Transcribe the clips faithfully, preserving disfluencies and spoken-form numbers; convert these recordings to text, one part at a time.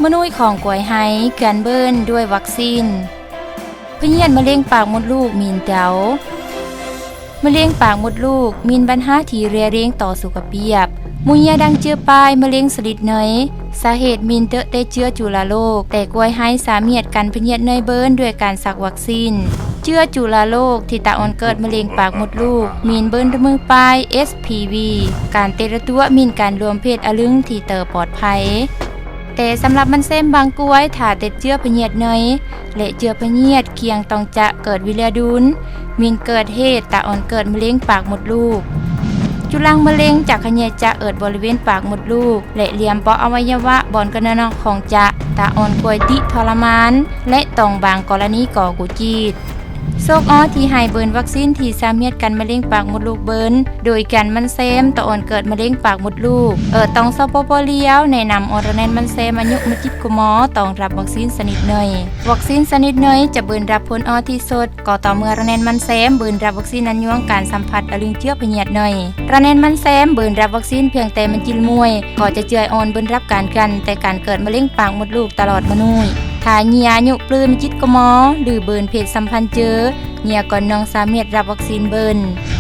Mâ nuih khong kuai hai, gan bơ̆n đuaĭ vaccine. Pơnhiet 'mơ leng pak mot luk mìn tao. 'Mơ leng pak mot luk mìn 'băn ha ti re reng to su kơ piap. Mui ia đang chơpai 'mơ leng slit nai, sa het mìn tơ̆ te chơ̆ chu la lok, te kuai hai sa miet kăn pơnhiet nai bơ̆n đuaĭ kăn săk vaccine. Chơ̆ chu la lok ti ta on kơt 'mơ leng pak mot luk mìn bơ̆n rơmưh pai HPV, kăn te rơtua mìn kăn luom phet alưng ti tơ pot phai. Te samlap 'măn sem bang kuai tha tet chơ̆ pơnhiet nai, lĕ chơ̆ pơnhiet kiăng tong chă kơt wi lia dun, mìn kơt het ta on kơt 'mơ leng pak mot luk. Chu lăng 'mơ leng chă khan ye chă ơt บริเวณ pak mot luk, lĕ liam bok อวัยวะ bok kơnơnok khong chă, ta on kuai ti thalaman, lĕ tong bang kol ani ko ku chit. Sok o ti hai bơ̆n vaccine ti sa miet kăn 'mơ leng pak mot luk bơ̆n, đuaĭ kăn 'măn sem ta on kơt 'mơ leng pak mot luk. Ơ tong so po po liao, ne năm on rơnen 'măn sem añu mơchit kơmo tong răp vaccine sanit nai. Vaccine sanit nai chă bơ̆n răp phôn o ti sot, ko tơmơ rơnen 'măn sem bơ̆n răp vaccine añu kăn samphat alưng chơ̆ pơnhiet nai. Rơnen 'măn sem bơ̆n răp vaccine phiang te mơchil mui, ko chă chơai on bơ̆n răp kăn kăn te kăn kơt 'mơ leng pak mot luk ta lọt mơnuih. Tha nhi añu plư mơchit kơmo, lư bơ̆n phet samphan chơ̆, nhi a kon nong sa miet răp vaccine bơ̆n.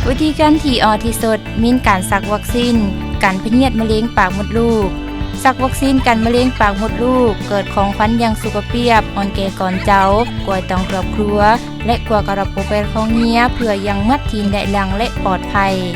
Wi ti kăn ti o ti sot, mìn kăn săk vaccine kăn pơnhiet 'mơ leng pak mot luk. Săk vaccine kăn 'mơ leng pak mot luk kơt khong khuăn yang su kơ piap, on ke kon chau, kuai tong krop krua, lĕ kua kơ răp pô per khong nhi a, ເພື່ອ yang 'măt ti lĕ lăng lĕ pot phai.